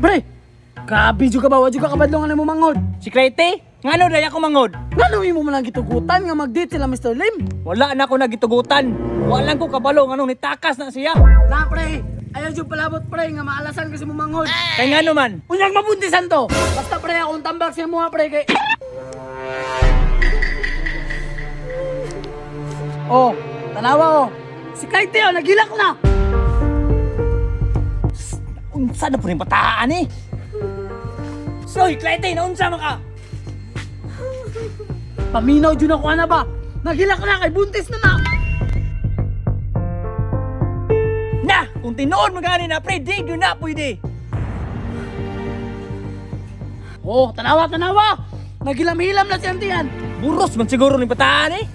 Pre, grabe jud ka ba? Wa jud ka kabadlong nga mo mangod. Si Clayte, ngano day ako mangod? Ngano imo man lang gitugutan nga mag-date sila Mr. Lim? Wala na ako nagitugutan. Wala ko kabalo nganong nitakas na siya. Na pre, ayaw jud palabot pre nga maalasan kasi mo mangod. Kay ngano man? Unyag mabuntisan to. Basta pre akong tambak sa imo ha, pre kay. Oh, tanawa oh. Si Clyde oh, nagilak na. Unsa na po rin bataan eh? Soy, Clayte, naunsa man ka? Paminaw jud ako ana ba? Nagilak na kay buntis na na. Na, kung tinuod man gani na pre, di gyud na pwede. Oh, tanawa tanawa. Nagilam-hilam na si Antian. Buros man siguro ni bataan eh.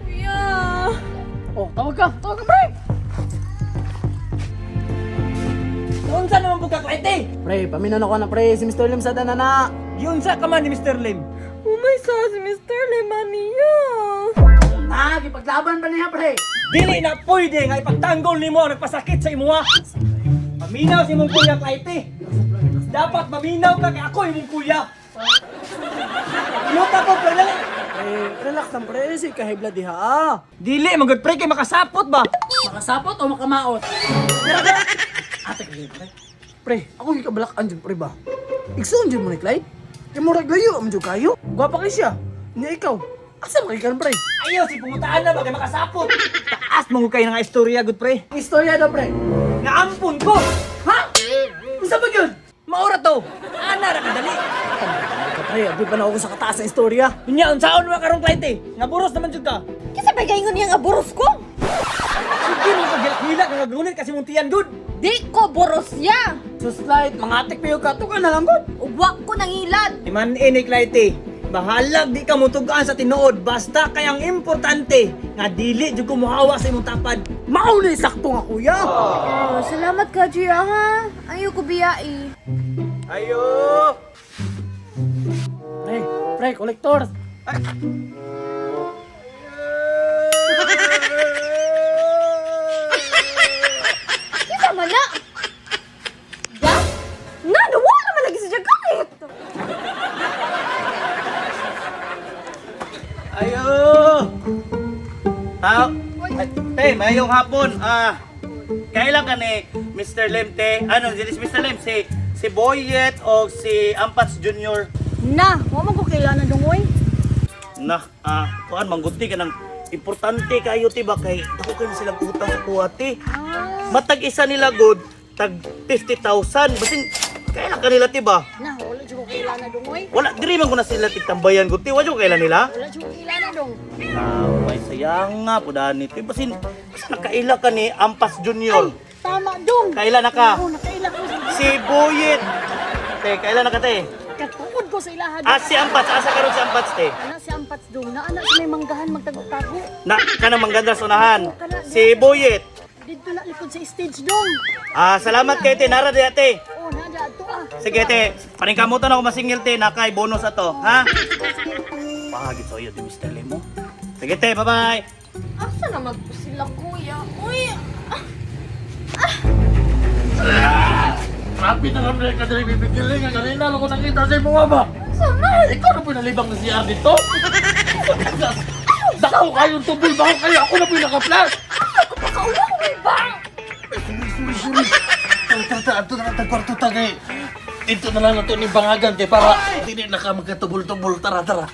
Kuya! Oh, tawag ka pre. Naunsa naman po ka, Clayte? Pre, paminaw na ko na pre si Mr. Lim sa danana. Giunsa ka man ni Mr. Lim. Oh my sa si Mr. Lemania! Na, gipaglaban pa niya pre. Dili na pwede nga ipagtanggol nimo ang nagpasakit sa imuha. Paminaw si imong kuya, Clayte. Dapat maminaw ka kay ako imong kuya. Inuta ko pero dali. Pre, relax lang pre, si kahibla diha. ah. Dili man gud pre kay makasapot ba? Makasapot o makamaot? Ate ka pre. Pre, ako yung kabalakan dyan, pre ba? Igsoon dyan mo ni Clyde? Kaya murag layo, am dyan kayo. Gwapa kay siya. Niya ikaw. Asa mo kay karon, pre? Ayaw si pungutaan na ba kay makasapot. Taas mo kay nga istorya gud pre. Ang istorya daw, pre. Nga ampon ko. Ha? Unsa ba yun? Maura to. Ana ra kadali. Ka, pre, abi pa na ako sa kataas ng istorya. Unya unsaon man karong Clyde? Nga buros naman jud ka. Kisa ba gaingon niya nga boros ko? Sige mo kagilak-hilak nga gunit kasi mong tiyan gud. Di ko boros niya! Sus, Clyde, mga atik pa yung kato ka na lang, god. Ugwa ko nangilad! Iman ini Clyde. Bahalag di ka mutugaan sa tinuod basta kay ang importante nga dili jud ko mohawa sa imong tapad. Mauna yung sakto nga, kuya. Oh, salamat ka, Gia, ha? Ayaw ko biya eh. Ayo. Pre, pre, kolektor. Kisa man na! Ya? Na, nawa naman lagi si Jagkait! Ayo! Tao. Ay, te, mayong hapon. Ah, kailan ka ni Mr. Lim, te? Ano, si Mr. Lim, si Boyet o si Ampats Jr. Na, wa man ko kailangan dungoy. Na, ah, kuan manggunti ka ng importante kayo ti ba kay dako kayo na silang utang sa kuha ti. Matag isa nila good tag 50,000. Basin kailan kanila ti ba? Na, wala jud ko kailangan dungoy. Wala diri man ko na sila tigtambayan gud ti. Wa jud kailan nila? Wala jud ko kailangan dong. Ah, may sayang nga po dani ti. Basin basta nakaila ka ni Ampas Junior. Tama dong. Kaila na ka. Oo, nakaila ko sa Si Boyet. Te, kaila na ka te. katuod ko sa ilahan. Ah, si Ampats. Asa karon si Ampats te? Ana si Ampats dong, na ana sa may manggahan magtago-tago. Na, kanang mangganda sa unahan. Si Boyet. Dito na likod sa stage dong. Ah, salamat kay te. Nara di ate. Oh, nada ato ah. Sige te, paningkamutan ako masingil te. Nakay bonus ato, ha? Pahagit sa iyo di Mr. Lemo. Sige te, bye-bye. Asa naman po sila kuya? Uy, Grabe na naman ka diri bibigili nga kanina lang ko nakita sa imo ba? asa man? Ikaw na po nalibang na CR dito? Dako kayong tubol ba kayo? Ako na po yung naka-flash! Pakauwa ko may ba? Ay, sorry, sorry, sorry. Tara, tara, tara. Ato na lang tag kwarto ta kay. Dito na lang nato ni Bangagan kay para dili na ka magkatubol-tubol. Tara, tara.